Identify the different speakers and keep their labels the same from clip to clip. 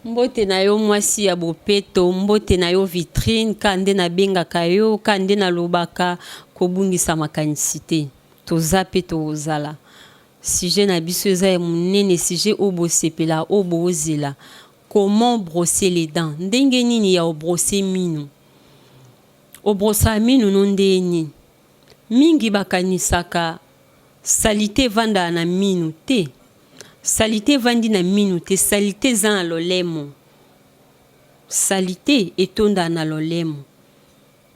Speaker 1: Mbote na yo mwasi ya bopeto, mbote na yo vitrine, ka nde nabengaka yo, ka nde nalobaka, kobungisa makanisi te. Toza pe tokozala. Sujet na biso eza ya munene, sujet oyo bosepela, oyo bozela. Comment brosser les dents? Ndenge nini ya obrosser minu? Obrosaka minu no ndenge nini? Mingi bakanisaka salite evandaka na minu te. Salite evandi na minu te, salite eza na lolemo. Salite etondaka na lolemo.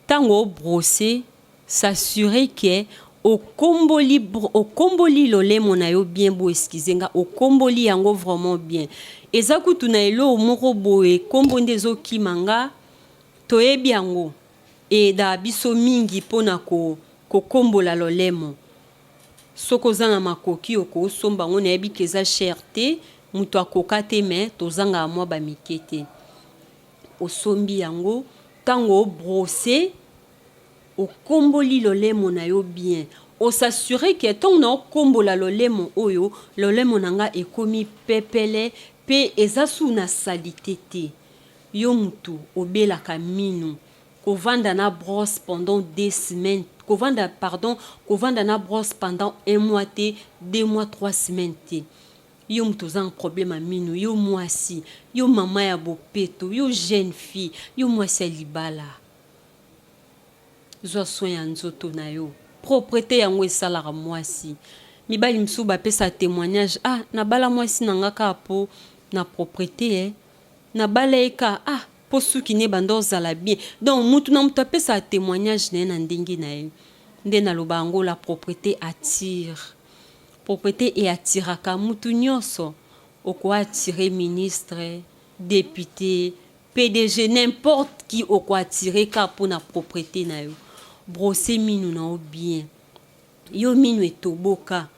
Speaker 1: Tango o brosser, s'assurer que okomboli okomboli lolemo na yo bien, bo excuser nga, okomboli yango vraiment bien. Eza kutu na eloko moko boye kombo nde ezo kima nga, toyebi yango, e aidaka biso mingi pona ko kokombola lolemo. Soki oza na makoki oko somba yango, nayebi que eza cher te, mutu akoka te mais tozangaka mwa ba mike te. Osombi yango, tango o brosser, okomboli lolemo na yo bien. O s'assurer que tango nao kombola lolemo oyo, lolemo na nga ekomi pepele pe eza su na salite te. Yo mutu obelaka minu, kovanda na brosse pendant deux semaines, kovanda pardon, kovanda na brosse pendant un mois te, deux mois, trois semaines te. Yo mutu oza na problème ya minu, yo muasi, yo mama ya bopeto, yo jeune fille, yo muasi ya libala, zua soin ya nzoto na yo. Proprete yango esalaka muasi. Mibali misusu ba pesa temoignage, ah na bala muasi na nga kaka po na proprete eh, na bala ye kaka ah po suki ne ebanda ozala bien. Donc mutu na mutu apesaka temoignage na ye na ndenge na ye. Nde naloba yango la proprete attire. Proprete e attiraka mutu nionso, oko attirer ministre, depute, pdg n'importe qui oko attirer kaka pona proprete na yo. Brosser minu na yo bien, yo minu etoboka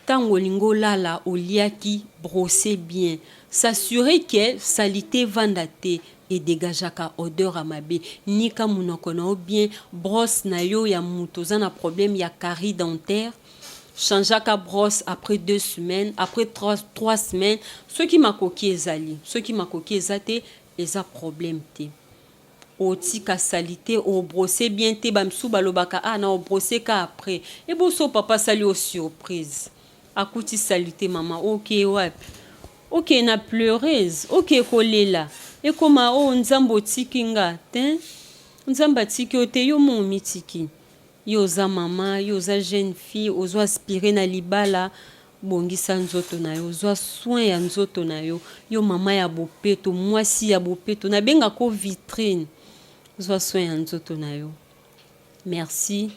Speaker 1: tangu olingi olala oliaki brosser bien, s'assurer que salite evanda te e degageaka odeur ya mabe, nika munoko na yo bien, brosse na yo ya mutu oza na problème ya carie dentaire, Changeaka brosse après deux semaines, après trois semaines soki makoki ezali, soki makoki eza te eza problème te. Otika salite o brosser bien te, ba misusu balobaka ah nao brosser ka après, eboso papa asali yo surprise akuti salite mama oke wapi? Oke na pleureuse, oke kolela ekoma oh nzambe otiki nga tein, nzambe atiki yo te yo moko omitiki. Yo oza mama, yo oza jeune fille, ozo aspirer na libala, bongisa nzoto na yo, zwa soin ya nzoto na yo. Yo mama ya bopeto, mwasi ya bopeto, na bengaka yo vitrine, zwa soin ya nzoto na yo. Merci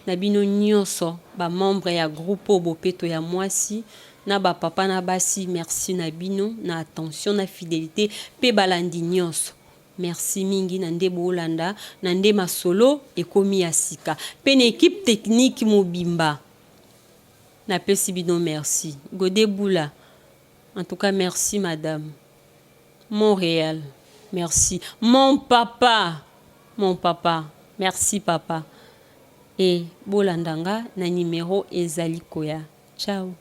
Speaker 1: na bino nionso ba membres ya groupe oyo bopeto ya mwasi, na ba papa na basi, merci na bino na attention na fidelite pe balandi nionso. Merci mingi na nde bolanda na nde masolo ekomi ya sika pe na equipe technique mobimba na pesi bino merci Gode Bula en tout cas merci madame Montreal merci mon papa mon papa merci papa et bolanda nga na numero ezali koya ciao.